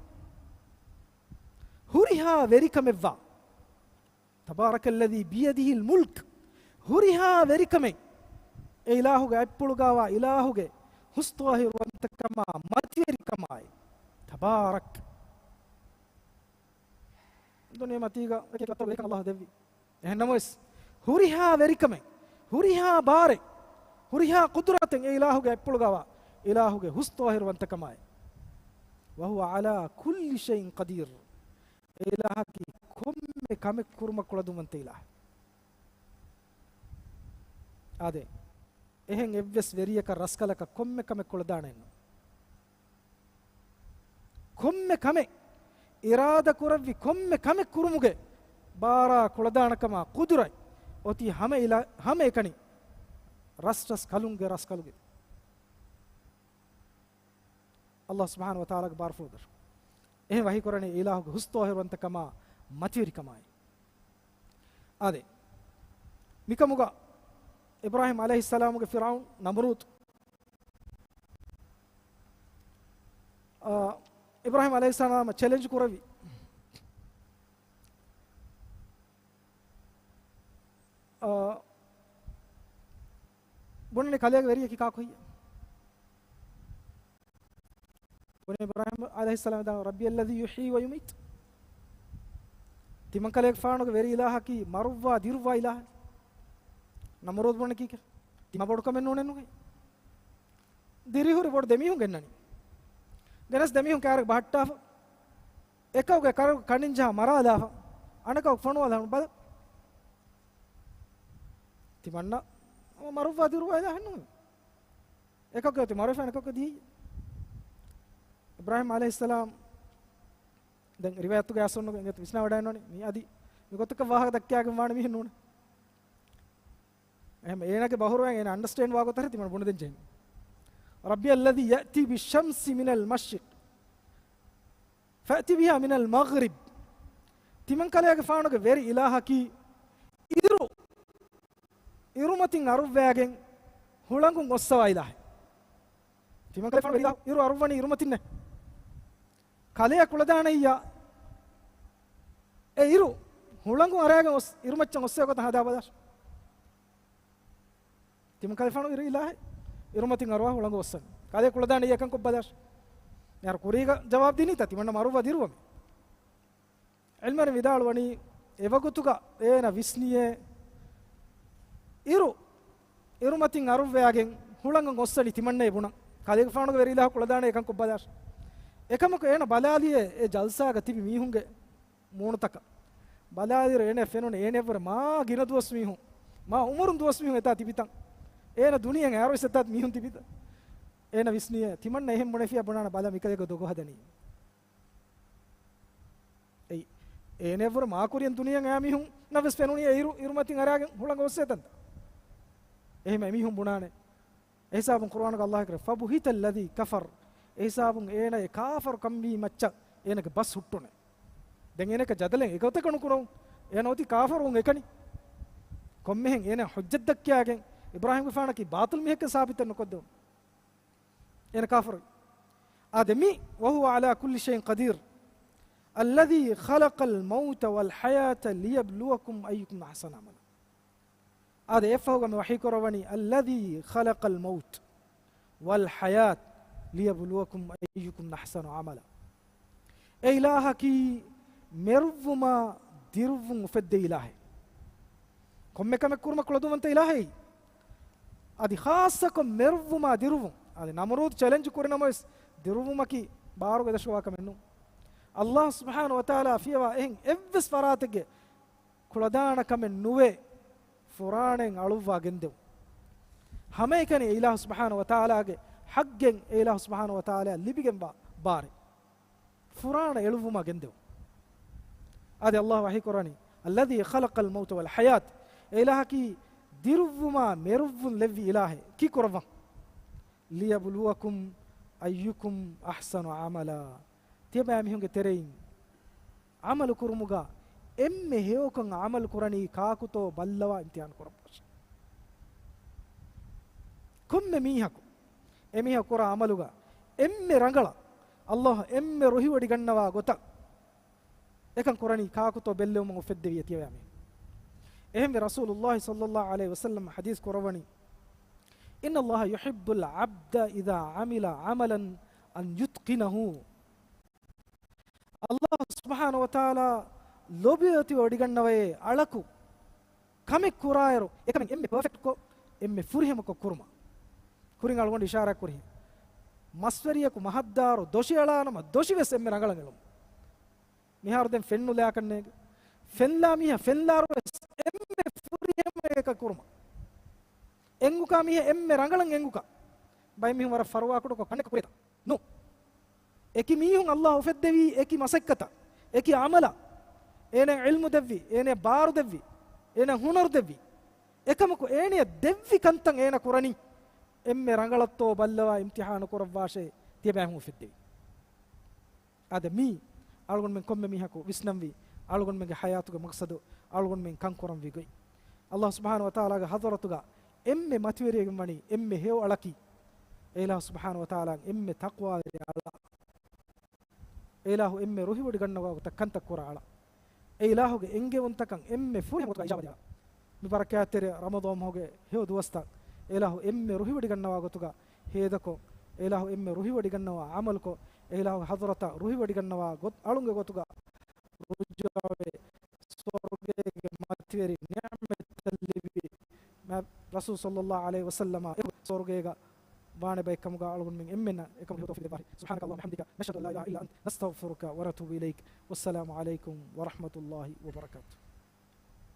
ހުރިހާ ވެރިކަމެއްވާ، تبارك الذي بيده الملك، ހުރިހާ ވެރިކަމެއް އެ އިލާހުގެ އަތްޕުޅުގަވާ އިލާހުގެ ހުސްޠާހިރުވަންތަކަމާ މަތިވެރިކަމާއި. ތަބާރަކް. ދުނިޔެމަތީގަ އެކެއް އަތޮޅު ވެރިކަން އައްލާހު ދެއްވި. އެހެންނަމަވެސް، ހުރިހާ ވެރިކަމެއް، ހުރިހާ ބާރެއް، ހުރިހާ ޤުދުރަތެއް އެ އިލާހުގެ އަތްޕުޅުގަވާ އިލާހުގެ ހުސްޠާހިރުވަންތަކަމާއި. وهو على كل شيء قدير. އެ އިލާހަކީ ކޮންމެ ކަމެއް ކުރުމަށް ކުޅަދުންވަންތަ އިލާހެއް. އާދެ، އެހެން އެއްވެސް ވެރިޔަކަށް ރަސްކަލަކަށް ކޮންމެ ކަމެއް ކުޅަދާނެއްނު. ކޮންމެ ކަމެއް، އިރާދަ ކުރެއްވި ކޮންމެ ކަމެއް ކުރުމުގެ ބާރާ ކުޅަދާނަކަމާ ޤުދުރަތް އޮތީ ހަމަ އިލާ-، ހަމައެކަނި ރަސްރަސް ކަލުންގެ ރަސްކަލުގެ. އައްލާހު ސުބްޙާނަހު ވަތަޢާލާގެ ބާރުފުޅުދަރު. އެހެން ވަޙީ ކުރަނީ އިލާހުގެ ހުސްޠާހިރުވަންތަކަމާ މަތިވެރިކަމާއި. އާދެ، މިކަމުގަ އިބްރާހީމް ޢަލައިހިއްސަލާމުގެ ފިރްޢައުން ނަމްރޫދު، އާ، އިބްރާހީމް ޢަލައިހިއްސަލާމަށް ޗެލެންޖް ކުރެއްވި. އާ، ބުނަނީ ކަލޭގެ ވެރިޔަކީ ކާކު ހެއްޔޭ؟ ބުނި އިބްރާހީމް ޢަލައިހިއްސަލާމް ވިދާޅުވި، ربي الذي يحيي ويميت. ތިމަންކަލޭގެފާނުގެ ވެރި އިލާހަކީ މަރުއްވާ ދިރުއްވާ އިލާހެއް. ނަމްރޫދު ބުނަނީ ކީކޭ؟ ތިމަ ބޮޑުކަމެއް ނޫނޭ ނުހޭ. ދިރިހުރި ބޮޑު ދެމީހުން ގެންނަނީ. ގެނެސް ދެމީހުން ކާރެއް ބަހައްޓާފަ. އެކަކުގެ ކަރު ކަނޑިން ޖަހާ މަރާލާފަ. އަނެކަކު ފޮނުވާލާ ބަލަ. ތިމަންނަ މަރުއްވާ ދިރުއްވާ އިލާހެއް ނޫން. އެކަކު އޮތީ މަރުވެފަ އަނެކަކު ދިޔައީ. އިބްރާހީމް ޢަލައިހިއްސަލާމް ދެން ރިވާޔަތުގެ އަސްލުން އިނގޭތޯ ވިސްނާވަޑައިންނޯނީ. މި އަދި މި ގޮތަކަށް ވާހަކަ ދައްކާގެން ވާނެ މީހެއް ނޫނޭ. އެހެން އޭނާގެ ބަހުރުވަން އޭނާ އަންޑަސްޓޭންޑް ވާ ގޮތަށް ތިމަން ބުނެދެން ޖެހެނީ. ربي الذي يأتي بالشمس من المشرق فأت بها من المغرب. ތިމަންކަލޭގެފާނުގެ ވެރި އިލާހަކީ އިރުމަތިން އަރުއްވައިގެން ހުޅަނގުން އޮއްސަވާ އިލާހެއް. ތިމަންކަލޭގެފާނު ވެރި އިރު އަރުއްވަނީ އިރުމަތިންނޭ. ކަލެއަށް ކުޅަދާނައްޔާ އެ އިރު ހުޅަނގު އަރާގެން އޮސް، އިރުމައްޗަށް އޮއްސޭ ގޮތަށް ހަދާ ބަލާށި. ތިމަންކަލޭގެފާނު ވެރި އިލާހެއް އިރުމަތިން އަރުވާ ހުޅަނގު އޮއްސަން. ކަލޭ ކުޅަދާނައްޔާ ކަން ކޮށް ބަލާށި. މިހާރު ކުރީގަ ޖަވާބު ދިނީތަ ތިމަންނަމަ އަރުއްވާ ދިރުވަމެއް. ޢިލްމުވެރިން ވިދާޅުވަނީ، އެވަގުތުގަ އޭނަ ވިސްނިޔޭ، އިރު، އިރުމަތިން އަރުއްވައިގެން ހުޅަނގަށް އޮއްސަނީ ތިމަންނައޭ ބުނަން. ކަލޭގެފާނުގެ ވެރި އިލާހު ކުޅަދާނައްޔާ ކަން ކޮށް ބަލާށި. އެކަމަކު އޭނަ ބަލާލިޔޭ އެ ޖަލްސާގަ ތިބި މީހުންގެ މޫނުތަކަށް. ބަލާލިއިރު އޭނަ ފެނުނީ އޭނައަށްވުރެ މާ ގިނަ ދުވަސް މީހުން، މާ އުމުރުން ދުވަސް މީހުން އެތާ ތިބިތަން. އޭނަ ދުނިޔެއަށް އައިރުވެސް އެތާ މީހުން ތިބިތަން. އޭނަ ވިސްނިޔޭ ތިމަންނަ އެހެން ބުނެފިއްޔާ ބުނާނެ ބަލަ މިކަލޭގެ ދޮގު ހަދަނީ. އެއީ، އޭނައަށްވުރެ މާކުރިން ދުނިޔެއަށް އައި މީހުންނަށްވެސް ފެނުނީ އެ އިރު، އިރުމަތިން އަރާގެން ހުޅަނގަށް އޮއްސޭތަންތަ. އެހެން އެމީހުން ބުނާނެ. އެހިސާބުން ޤުރުއާނުގަ ﷲ ކިޔާ، "فَبُهِتَ الَّذِي كَفَرَ." އެހިސާބުން އޭނަ އެ ކާފަރު ކަންވީ މައްޗަށް އޭނަގެ ބަސް ހުއްޓުނެ. ދެން އޭނަ އެކަ ޖަދަލެއް އެގޮތަކަށް ނުކުރަން. އޭނަ އޮތީ ކާފަރުވުން އެކަނި. ކޮންމެހެން އޭނަ ޙުއްޖަތް ދައްކާގެން އިބްރާހީމްގެފާނަކީ ބާޠިލް މީހެއްކަން ސާބިތެއް ނުކޮށްދެވުން. އޭނަ ކާފަރު. އާދެ މި، "وَهُوَ عَلَى كُلِّ شَيْءٍ قَدِيرٌ الَّذِي خَلَقَ الْمَوْتَ وَالْحَيَاةَ لِيَبْلُوَكُمْ أَيُّكُمْ أَحْسَنُ عَمَلًا." އާދެ އެއަށްފަހުގަ މި ވަޙީ ކުރައްވަނީ، "الَّذِي خَلَقَ الْمَوْتَ وَالْحَيَاةَ لِيَبْلُوَكُمْ أَيُّكُمْ أَحْسَنُ عَمَلًا." އެ އިލާހަކީ މެރުއްވުމާ ދިރުއްވުން އުފެއްދެވި އިލާހެއް. ކޮންމެ ކަމެއް ކުރުމަށް ކުޅަދުންވަންތަ އިލާހެއް. އަދި ޚާއްޞަކޮށް މެރުއްވުމާ ދިރުއްވުން. އަދި ނަމްރޫދު ޗެލެންޖް ކުރި ނަމަވެސް، ދިރުއްވުމަކީ ބާރުގެ ދަށުގަވާ ކަމެއް ނޫން. ﷲ ސުބްޙާނަހޫ ވަތަޢާލާ ފިޔަވާ އެހެން އެއްވެސް ފަރާތެއްގެ ކުޅަދާނަ ކަމެއް ނުވޭ، ފުރާނައިން އަޅުއްވާ ގެންދެވުން. ހަމައެކަނި އެ އިލާހު ސުބްޙާނަހޫ ވަތަޢާލާގެ ޙައްޤެއް އެ އިލާހު ސުބްޙާނަހޫ ވަތަޢާލާއަށް ލިބިގެންވާ ބާރެއް. ފުރާނަ އެޅުއްވުމާ ގެންދެވުން. އާދެ، ﷲ ވަޙީ ކުރަނީ، "الَّذِي خَلَقَ الْمَوْتَ وَالْحَيَاةَ." އެ އިލާހަކީ ދިރުއްވުމާ މެރުއްވުން ލެއްވި އިލާހެއް. ކީ ކުރައްވަން؟ "لِيَبْلُوَكُمْ أَيُّكُمْ أَحْسَنُ عَمَلًا." ތިޔަބައިމީހުންގެ ތެރެއިން ޢަމަލު ކުރުމުގަ އެންމެ ހެޔޮކޮށް ޢަމަލު ކުރަނީ ކާކުތޯ ބައްލަވާ އިމްތިޙާނު ކުރައްވާށޭ. ކޮންމެ މީހަކު އެމީހަކު ކުރާ ޢަމަލުގަ އެންމެ ރަނގަޅަށް، ﷲ އެންމެ ރުހިވޮޑިގަންނަވާ ގޮތަށް އެކަން ކުރަނީ ކާކުތޯ ބެއްލެވުމަށް އުފެއްދެވި އެ ތިޔަބައިމީހުން. އެހެންވެ، ރަސޫލުﷲ ޞައްލަﷲ ޢަލައިހި ވަސައްލަމަ ޙަދީޘް ކުރައްވަނީ، "إِنَّ اللَّهَ يُحِبُّ الْعَبْدَ إِذَا عَمِلَ عَمَلًا أَنْ يُتْقِنَهُ." ﷲ ސުބްޙާނަހޫ ވަތަޢާލާ ލޯބިވެތި ވޮޑިގަންނަވައޭ އަޅަކު ކަމެއް ކުރާއިރު، އެކަމެއް އެންމެ ޕާފެކްޓްކޮށް، އެންމެ ފުރިހަމަކޮށް ކުރުމަށް. ކުރިން އަޅުގަނޑު އިޝާރާތް ކުރިހެން، މަސްވެރިޔަކު މަހަށްދާއިރު ދޮށި އަޅާނަމަ، ދޮށިވެސް އެންމެ ރަނގަޅަށް އެޅުން. މިހާރު ދެން ފެން ނުލާކަށް ނޭނގެ. ފެންލާ މީހާ ފެންލާއިރު ވެސް އެންމެ ފުރިހަމައަކަށް ކުރުމަށް. އެނގުކާ މީހާ އެންމެ ރަނގަޅަށް އެނގުކަން. ބައެއް މީހުން ވަރަށް ފަރުވާކުޑަކޮށް ކަންނެކަ ކުރޭތަ؟ ނޫން. އެކި މީހުން ﷲ އުފެއްދެވީ އެކި މަސައްކަތަށް، އެކި ޢަމަލަށް. އޭނަ ޢިލްމު ދެއްވި، އޭނަ ބާރު ދެއްވި، އޭނަ ހުނަރު ދެއްވި. އެކަމަކު އޭނަޔަށް ދެއްވި ކަންތައް އޭނަ ކުރަނީ އެންމެ ރަނގަޅަށްތޯ ބައްލަވާ އިމްތިޙާނު ކުރައްވާށޭ ތިޔަބައިމީހުން އުފެއްދެވީ. އާދެ، މީ އަޅުގަނޑުމެން ކޮންމެ މީހަކު ވިސްނަންވީ، އަޅުގަނޑުމެންގެ ޙަޔާތުގެ މަޤްޞަދު، އަޅުގަނޑުމެން ކަން ކުރަންވީ ގޮތް. ﷲ ސުބްޙާނަހޫ ވަތަޢާލާގެ ޙަޟްރަތުގަ އެންމެ މަތިވެރިވެގެން ވަނީ އެންމެ ހެޔޮ އަޅަކީ، އެ އިލާހު ސުބްޙާނަހޫ ވަތަޢާލާއަށް އެންމެ ތަޤްވާވެރި އަޅާ. އެ އިލާހު އެންމެ ރުހިވޮޑިގަންނަވާ ގޮތަށް ކަންތައް ކުރާ އަޅާ. އެ އިލާހުގެ އެންގެވުންތަކަށް އެންމެ ފުރިހަމަ ގޮތުގަ އިޖާބަ ދޭ އަޅާ. މި ބަރަކާތްތެރި ރަމަޟާން މަހުގެ ހެޔޮ ދުވަސްތައް އެ އިލާހު އެންމެ ރުހިވޮޑިގަންނަވާ ގޮތުގަ ހޭދަކޮށް، އެ އިލާހު އެންމެ ރުހިވޮޑިގަންނަވާ ޢަމަލުކޮށް، އެ އިލާހުގެ ޙަޟްރަތަށް ރުހިވޮޑިގަންނަވާ ގޮތް އަޅުންގެ ގޮތުގަ ރުޖޫޢަވެ، ސުވަރުގޭގެ މަތިވެރި ނިޢުމަތްތައް ލިބި، މާތް ރަސޫލު ޞައްލަﷲ ޢަލައިހި ވަސައްލަމާ އެކު ސުވަރުގޭގަ ވާނެ ބައެއްކަމުގަ އަޅުގަނޑުމެން އެންމެންނަށް އެކަމުގެ ތައުފީޤު ދެއްވާށި. سبحانك اللهم وبحمدك، نشهد أن لا إله إلا أنت، نستغفرك ونتوب إليك. والسلام عليكم ورحمة الله وبركاته.